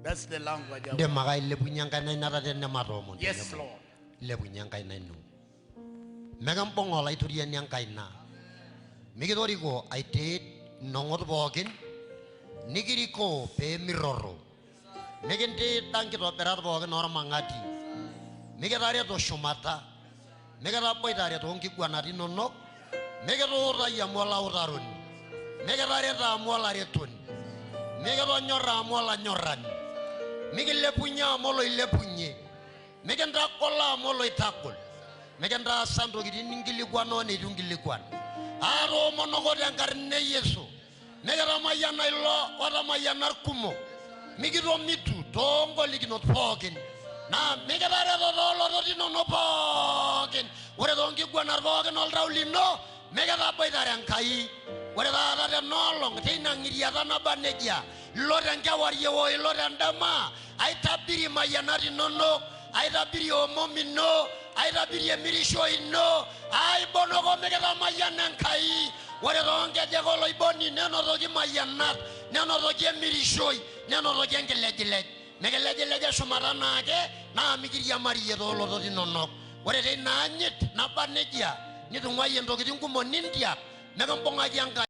That's the language I Indim want. Ake ailepunye enkaina ino ata tenematoomon Yes, tenebo. Lord. Ilepunye enkaina ino. Mekimbung olaitoriani enkaina. Mikitoriko aitiid inong'ot pookin, nikirikoo pee mirroro. Mikintiida nkitobirat pookin ormang'ati. Mikitareto shumata. Mikitaboitare toonkiguanat inonok. Mikituutai amu olautaroni. Mikitareto amu olaretoni. Mikitonyorra amu olanyorrani. Mikilepunye amu oloilepunye. Mikintagolo amu oloitagol. Mikintaasa ntokitin ninkilikuana oneitu inkilikwan. Aatoomonoko tenkarna e Yesu. Mikitamayiana ilo otamayiana irkumok. Mikitomitu toongolikinot pookin. Naa mikitareto toolotot inonok pookin. Ore toonkiguanat pookin oltau lino, mikitaboitare Enkai. Ore taata tena olong teina ng'iriata naba nejia, ilo tenkewarie o ilo tendama, aitabiri imayianat inonok, aitabiri omom ino, aitabiri emirisho ino, aibonoko mikitamayiana Enkai. Ore toonkejek oloiboni nenotoki imayianat, nenotoki emirishoi, nenotoki enkilejilej. Mikilejileje shumata naake naa mikiriamariyie toolotot inonok. Ore teina anyit naba nejia nitung'uayie ntokitin kumok nintiak, mikimbung'aki Enkai.